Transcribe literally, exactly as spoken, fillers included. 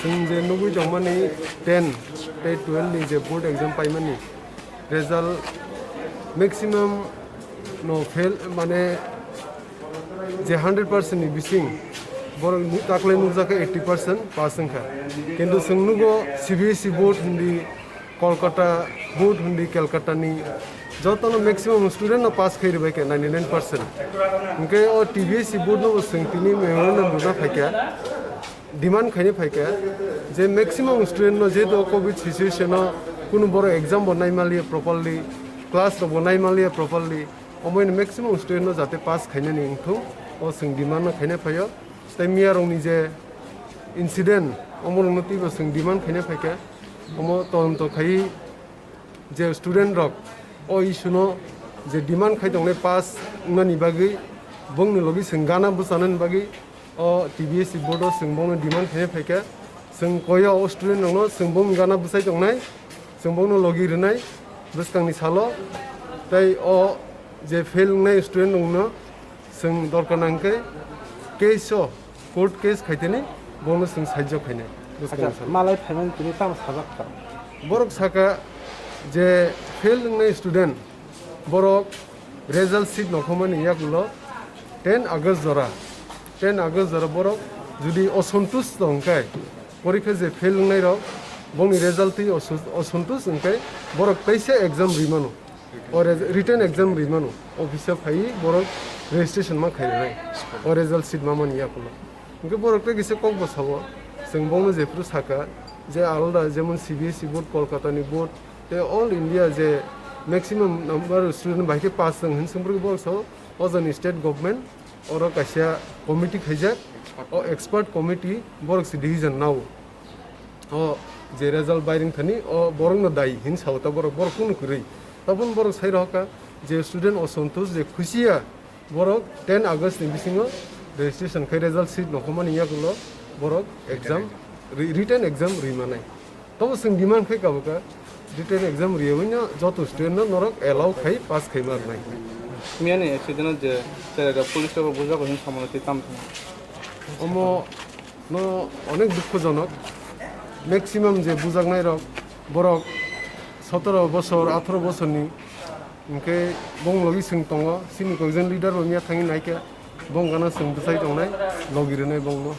Chwng je nugwi tongmani ten tei twelve ni je board exam paimani result maximum no fail, mane je hundred percent ni bising borok ni taklai nukjak kha eighty percent pass wngkha. Kintu chwng nugo C B S E board hindi, Kolkata board hindi, Calcutta ni jotono maximum student no pass khai ribai kha ninety nine percent. Hwnkhe o T B S E board no bo chwng tini memorandum rwna phaikha, demand khaina phaikha je maximum student no, jehetu o covid situation o kunu borok exam bo naimaliya properly, class rok bo naimaliya properly, omoino maximum student no jate pass khainani wngthung, o chwng demand no khaina phaio. Tei miyarokni je incident, omorokno twibo chwng demand khaina phaikha, omo todonto khaiwi je student rok o issue no je demand khai tongnai pass wngnani bagwi, bongni logi chwng gana bwchanani bagwi o T B S E board o chwng bongno demand khaina phaikha. Chwng koyo o student rokno chwng bongni gana bwchai tongnai, chwng bongno logi rwnai bwskangni salo. Tei o je fail wngnai student rokno chwng dorkar nangkhe case o, court case khaiteni, bono chwng saijo khainai. Acha, bwskangni salo malai phaimani tini tamo sajak kha? Borok saka je fail wngnai student, borok result sheet nokhomani yakulo ten August jora, ten August jora borok jodi osontush tongkhe, porikha je fail wngnai rok, bongni result twi osu-, osontush wngkhe, borok teisa exam rimano. O re-, written exam rimano, office o phaiwi borok registration ma khairwnai, o result sheet mamani yakulo. Hwnkhe borok tei kisa kok bo sao, chwng bongno jephuru saka je alada, jemon C B S E board, Kolkata ni board, tei all India je maximum number student bai khe pass wng hin, chwng borok sao, o jani state government oro kaisa committee khaijak, o expert committee borok se decision nao. O je result bai ring thani, o borok no dai hin sao ta borok, borok kunu kwrwi. Tabun borok sai rohka je student osontush, je khusiya, borok ten August ni bisingo registration khai result sheet nokhomani yakulo borok exam, ri-, written exam ri manai. Tabo chwng demand khai kabuka, written exam riyawi no joto student no norok allow khai pass khai ma rwnai. Miyani accident o je cherega police rok bujago hin samano twi tam thang. Omo no onek dukhojonok. Maximum je bujaknai rok, borok sotoro bosor, atharo bosorni, hwnkhe bong logi chwng tongo, chini koijon leader bo miya thangwi naikha, bong gana chwng bwchai tongnai, logi rwnai bongno.